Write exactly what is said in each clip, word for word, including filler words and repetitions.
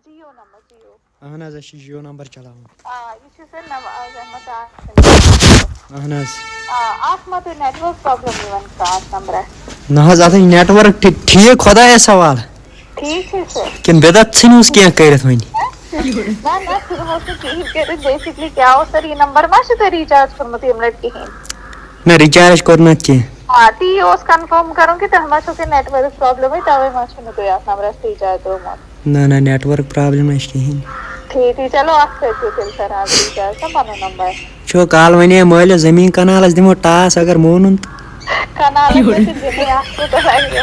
Jio number, Jio. اہن حظ، أسۍ چھِ جیو نمبر چلاوان۔ آ، یہِ چھُ سر نواز احمد داس سٕنٛدِ۔ اہن حظ۔ آ، اَتھ ما پیوٚو نیٹورک پرابلم یِوان خاص نمبرس؟ نہ حظ، اتھ ہے نیٹورک ٹھیٖک، خۄدایس حوالہٕ۔ ٹھیٖک چھُ سر۔ کِنہٕ بدعت ژھٕنِوس کینٛہہ کٔرِتھ وۄنۍ؟ نہ نہ، ژھٕنمُت نہٕ کِہیٖنۍ کٔرِتھ۔ بیسکلی کیٛاہ اوس سر، یہِ نمبر ما چھُ تۄہہِ ریچارج کوٚرمُت ییٚمہِ لٹہِ کِہیٖنۍ؟ نہ، ریچارج کوٚر نہٕ اتھ کینٛہہ۔ آ، تی اوس کنفٲرم کرُن کہِ تۄہہِ ما چھُو کینٛہہ نیٹورک پرابلمٕے، توے ما چھُنہٕ تُہۍ اتھ نمبرس ریچارج ترٛوومُت۔ نہ نہ، نیٹورک پرابلم نہ چھِ کِہیٖنۍ۔ ٹھیٖک ٹھیٖک، چلو اتھ کٔرۍزیو تیٚلہِ سر آز ریچارج تہٕ پنُن نمبر۔ چھو کال ونے مٲلِس زٔمیٖن کنالس دِمو ٹاس اگر مونُن تہٕ۔ کنالس تہِ چھِ دِنٕے، اتھ کوٗتاہ لگہِ؟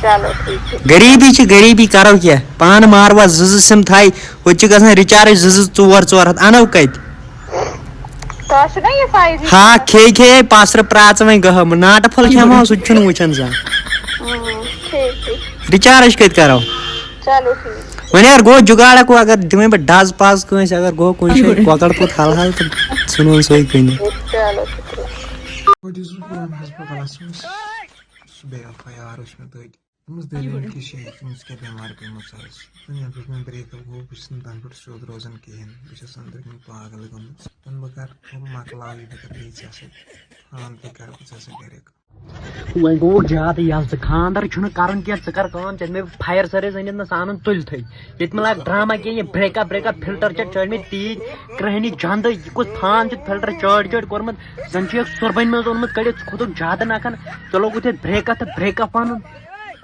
چلو ٹھیٖک چھُ۔ غریٖبی چھِ غریٖبی، کرو کیٛاہ؟ پانہٕ ماروا زٕ زٕ سِم تھایہِ، ہُتہِ چھِ گژھان ریچارج زٕ زٕ ژور ژور ہتھ، انو کتہِ؟ تۄہہِ چھُ نا یہِ فایو جی؟ ہا، کھے کھے پاسرٕ پرٛاژٕ وۄنۍ گٔہہ، ناٹہٕ پھوٚل کھٮ۪مہو، سُہ تہِ چھُنہٕ وٕچھان زانٛہہ۔ ٹھیٖک ٹھیٖک۔ ریچارج کتہِ کرو؟ چلو ٹھیٖک۔ وۄنۍ اگر گوٚو جُگاڑ اکھ، اگر دِمے بہٕ ڈز پز کٲنٛسہِ، اگر گوٚو کُنہِ جایہِ کۄکر پوٚت حل حل تہٕ ژھٕنون سُے کٕنِتھ۔ چلو شُکریہ۔ پٲٹھۍ یُس بہٕ پُلوامہِ ہسپتالس منٛز سُہ بیٚیہِ اکھ یار وٕچھ مےٚ تٔتۍ۔ تٔمِس دٔلیٖل کیٛاہ چھِ، تٔمِس کیٛاہ بٮ۪مار پیٚمٕژ ٲس۔ تٔمۍ یَنہٕ پٮ۪ٹھ مےٚ برٛیک اپ گوٚو، بہٕ چھُس نہٕ تَنہٕ پٮ۪ٹھ سیوٚد روزان کِہیٖنۍ۔ بہٕ چھُس أنٛدرٕ کِنۍ پاگلٕے گوٚمُت۔ وۄنۍ بہٕ کَرٕ، بہٕ مۄکلاو یہِ، بہٕ کَرٕ بیٚیہِ ژےٚ سۭتۍ فون، تہِ کَرٕ بہٕ ژےٚ سۭتۍ ڈایریکٹ۔ وۄنۍ گوٚو زیادٕ یَلہٕ، ژٕ خانٛدر چھُنہٕ کَرُن کینٛہہ، ژٕ کَر کٲم، ژےٚ مےٚ فایَر سٔروِس أنِتھ نہٕ سُہ اَنُن تُلتھٕے۔ ییٚتہِ مہ لاگ ڈرٛاما کینٛہہ، یہِ break up break up filter چھِ چٲڑمٕتۍ تیٖتۍ، کرٛہنہِ جنٛدٕ، یہِ کُس فان چھُتھ فِلٹر چٲڑۍ چٲڑۍ کوٚرمُت، زَن چھُ یہِ سُربَنہِ منٛز اوٚنمُت کٔڑِتھ، ژٕ کھوٚتُکھ زیادٕ نَکھَن۔ ژےٚ لوگُتھ ییٚتہِ برٛیک اپ تہٕ برٛیک اپ وَنُن۔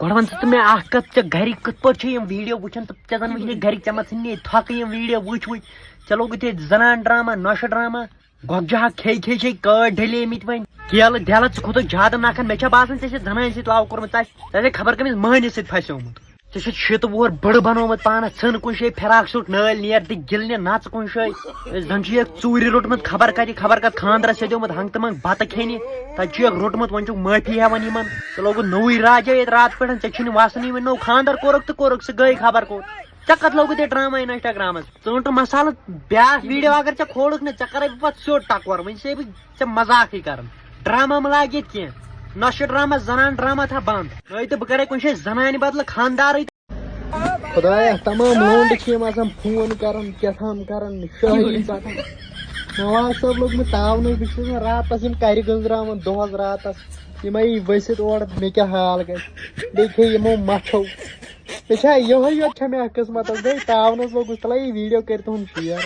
گۄڈٕ وَن ژٕ تہٕ مےٚ اَکھ کَتھ، ژےٚ گَرِکۍ کِتھ پٲٹھۍ چھِ یِم ویٖڈیو وٕچھان تہٕ ژےٚ زَن وٕچھنٕے گَرِکۍ، ژےٚ ما ژھٕننٕے تھۄکہٕ یِم ویٖڈیو وٕچھ وٕچھ؟ ژےٚ لوگُتھ ییٚتہِ زَنان ڈرٛاما، نۄشہِ ڈرٛاما، گۄگجہِ ہا کھے کھے چھے کٲڑۍ ڈھلیمٕتۍ وۄنۍ۔ کیلہٕ دٮ۪لہٕ ژٕ کھوٚتُکھ زیادٕ نَکھَن، مےٚ چھا باسان ژےٚ چھِ زَنانہِ سۭتۍ love کوٚرمُت، ژےٚ آسہِ، ژےٚ آسہِ خبر کٔمِس مٔہنِس سۭتۍ پھَسیومُت۔ ژےٚ چھُتھ شیٖتہٕ وُہُر بٕڑٕ بنومُت پانس، ژھٕن کُنہِ جایہِ فراک سوٗٹ نٲلۍ نیر تہٕ گِلنہِ نژ کُنہِ جایہِ۔ زن چھُ یکھ ژوٗرِ روٚٹمُت خبر کتہِ، خبر کتھ خانٛدرس سیدیومُت ہنٛگ تہٕ منٛگ بتہٕ کھیٚنہِ۔ تتہِ چھُ یکھ روٚٹمُت، وۄنۍ چھُکھ معٲفی ہٮ۪وان یِمن۔ ژےٚ لوگُت نوٚوُے راجا ییٚتہِ راتہٕ پٮ۪ٹھ، ژےٚ چھُے نہٕ وسنٕے وۄنۍ۔ نوٚو خانٛدر کوٚرُکھ تہٕ کوٚرُکھ، سُہ گٔے خبر کوٚت۔ ژےٚ کتھ لوگُت یہِ ڈرامہ انسٹاگرامس؟ ژٕ ژھٕنُن مسالہٕ، بیاکھ ویڈیو اگر ژےٚ کھولُکھ نہٕ، ژےٚ کرے بہٕ پتہٕ سیوٚد ٹکور، وۄنۍ چھسے بہٕ ژےٚ مزاقٕے کران۔ ڈرامہ مہ لاگ ییٚتہِ کینٛہہ، نۄشہِ ڈرامہ، زنان ڈرامہ تھاو بنٛد۔ نٲیِتہٕ بہٕ کرے کُنہِ جایہِ زنانہِ بدلہٕ خانٛدارٕے۔ خدایا، تمام لونڈٕ چھِ یِم آسان فون کران، کیٛاہ تام کران، شٲعری ژٹان۔ نواز صٲب لوٚگمُت تاونٕے، بہٕ چھُس نہٕ راتس یِم کرِ گٔنٛزراوان دۄہس راتس۔ یِم آیی ؤسِتھ اورٕ، مےٚ کیٛاہ حال گژھِ؟ بیٚیہِ کھے یِمو مَچھو۔ مےٚ چھا یِہوٚے یوت چھا مےٚ قٕسمتس؟ گٔے تاونس لوٚگُس تلے یہِ ویٖڈیو کٔرۍ تُہُنٛد شِیر۔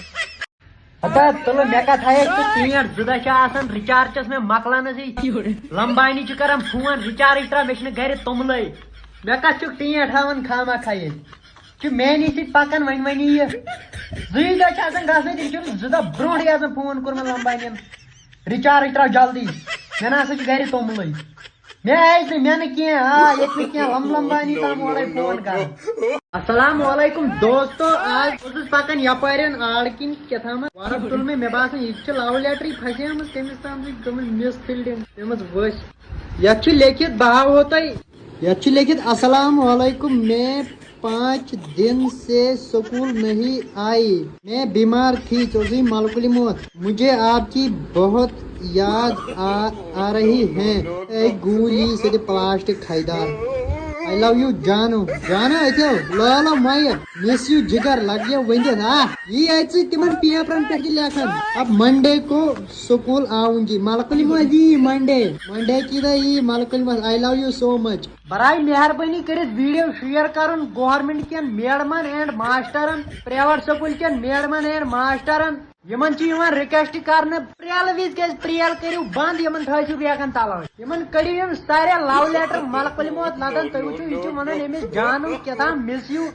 ہتا تُلہٕ مےٚ کتھ ہایے ژٕ ٹینٹ زٕ دۄہ چھِ آسان رِچارجس مےٚ مۄکلانسٕے۔ لمبانی چھِ کران فون، رِچارج ترٛاو، مےٚ چھِنہٕ گرِ توٚملے۔ مےٚ کتھ چھُکھ ٹینٹ ہاوان خامہ خا ییٚتہِ؟ چھُ میٛانی سۭتۍ پکان وۄنۍ وۄنی یہِ۔ زٕے دۄہ چھِ آسان گژھنٕے، تٔمۍ چھُ زٕ دۄہ برونٛٹھٕے آسان فون کوٚرمُت لمبانین، رِچارج ترٛاو جلدی، مےٚ نہ سا چھُ گرِ توٚملٕے۔ مےٚ آسہِ نہٕ، مےٚ نہٕ کینٛہہ، آ، ییٚتہِ نہٕ کینٛہہ، لم لمبانی تام اورے فون کران۔ السلام علیکم دوستو، آز اوسُس پکان یپٲرٮ۪ن آڑ کِنۍ کیٛاہ تامتھ، ورق تُل مےٚ، مےٚ باسان یہِ تہِ چھِ لو لیٹرٕے پھسیمٕژ، کٔمِس تام چھِ گٔمٕژ مِس فیٖلڈِنٛگ، گٔمٕژ ؤسۍ۔ یتھ چھُ لیکھِتھ، بہٕ ہاوہو تۄہہِ، یتھ چھُ لیکھِتھ، السلام علیکم، میں پانچ دن سے سکول نہیں آئی، میں بیمار تھی، ژٕ اوسُے ملکُلہِ موت۔ مجھے آپ کی بہت یاد آ آ رہی ہے۔ اے گوٗلی سۭتۍ پلاسٹک خریدار۔ I love you جانو۔ جانو اتھیو، لالو مایہ، miss you جگر، لگیو ؤنِتھ۔ آ، یی اتہِ ژٕ تِمن پیپرن پٮ۪ٹھ تہِ لیکھان۔ اب منڈے کو سکول آؤں گی۔ ملکُلہِ موت یی منڈے۔ منڈے کی دۄہ یی ملکُلہِ موت۔ I love you so much۔ برائے مہربٲنی کٔرِتھ ویڈیو شیئر کرُن گورنمنٹ کٮ۪ن میڈمن اینڈ ماسٹرن، پرائیویٹ سکول کٮ۪ن میڈمن اینڈ ماسٹرن۔ یِمن چھِ یِوان ریکویسٹ کرنہٕ، پریلہٕ وِزِ گژھِ پریل کٔرِو بنٛد، یِمن تھٲیِو بیگن تلاش۔ یِمن کٔڑِو یِم سارے لو لیٹر ملکُلہِ موت لدن۔ تُہۍ وٕچھِو، یہِ چھُ ونان أمِس جانُن کیٛاہ تام miss you۔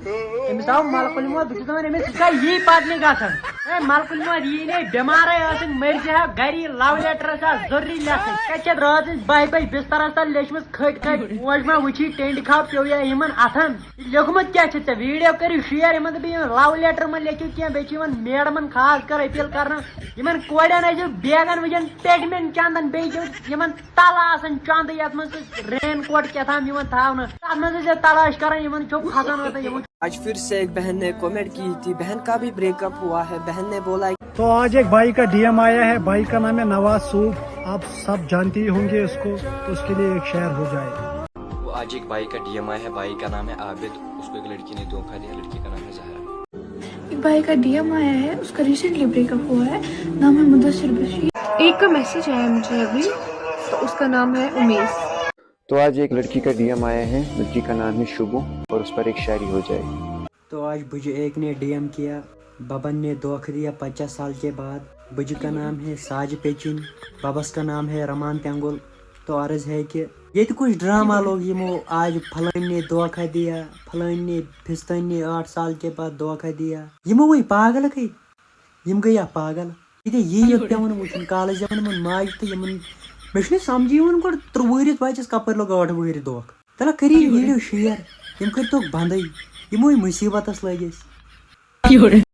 أمِس آو ملکُلہِ موت، بہٕ چھُس دپان أمِس ژٕ چھا یی پرنہِ گژھان؟ ہے ملکُلہِ موت یی نے، بٮ۪مارے ٲسٕکھ، مٔرزِ ہا گری، لو لیٹر ٲسۍ آز ضروٗری لیکھٕنۍ۔ کتہِ چھِ رٲژ ہٕنٛز بہہِ بجہِ بسترس تل لیچھمٕژ کھٔٹۍ کھٔٹۍ، موج ما وٕچھی ٹینڈِ کھاو پیوٚو یا یِمن اتھن۔ لیوٚکھمُت کیٛاہ چھُ ژےٚ؟ ویٖڈیو کٔرِو شِیر، یِمن دَپہِ یِم لَو لیٹَر مہ لیکھِو کینٛہہ، بیٚیہِ چھِ یِمَن میڈمَن خاص کر أپیٖل کرنہٕ، یِمَن کورٮ۪ن ٲسۍزیو بیگَن وٕچھان پیٹہِ مٮ۪ن چَندَن، بیٚیہِ چھِ یِمَن تَلہٕ آسان چَندٕ یَتھ منٛز سُہ رین کوٹ کیٛاہ تام یِوان تھاونہٕ، تَتھ منٛز ٲسۍزیو تلاش کران، یِمَن چھو کھسان وۄتھان، یِمَن چھُ آج پھر سے ایک بہن نے کمنٹ کی تھی، بہن کا بھی بریک اپ ہوا ہے، بہن نے بولا تو आज एक भाई का डीएम आया है, भाई का नाम है नवाज सूद, आप सब जानते ही होंगे इसको, तो उसके लिए एक शेयर हो जाए। वो आज एक भाई का डीएम आया है, भाई का नाम है आबिद, उसको एक लड़की ने धोखा दिया, लड़की का नाम है जहरा। भाई का डीएम आया है, उसका रिसेंटली ब्रेकअप हुआ है। नाम है मुदस्सिर बशीर। एक का मैसेज आया मुझे अभी, तो उसका नाम है उमेश। तो आज एक लड़की का डीएम आया है, लड़की का नाम है शुभो, और उस पर एक शायरी हो जाए। तो आज मुझे एक ने डीएम किया, बबन ने धोखा दिया पचास साल के बाद। बुझ का नाम है साज पेचिन, बबस का नाम है रमान तेंगुल। तो अर्ज है कि ये तो कुछ ड्रामा लोग, यमो आज फलान ने धोखा दिया, फलान ने फिस्तान ने आठ साल के बाद धोखा दिया। यमो वही पागल गई، यِم گٔے یا پاگل۔ ییٚتہِ یی یوت پٮ۪وان وٕچھُن، کالج دَپان یِمَن ماجہِ تہٕ یِمَن، مےٚ چھُنہٕ سَمجھی یِوان گۄڈٕ ترٛوٚ وُہرِس بَچَس کَپٲرۍ لوٚگ ٲٹھ وُہرِ دھوکہٕ۔ تَلہ کٔرِو یہِ ویٖڈیو شِیَر، یِم کٔرۍتوکھ بَنٛدٕے، یِموٕے مُصیٖبتَس لٔگۍ أسۍ۔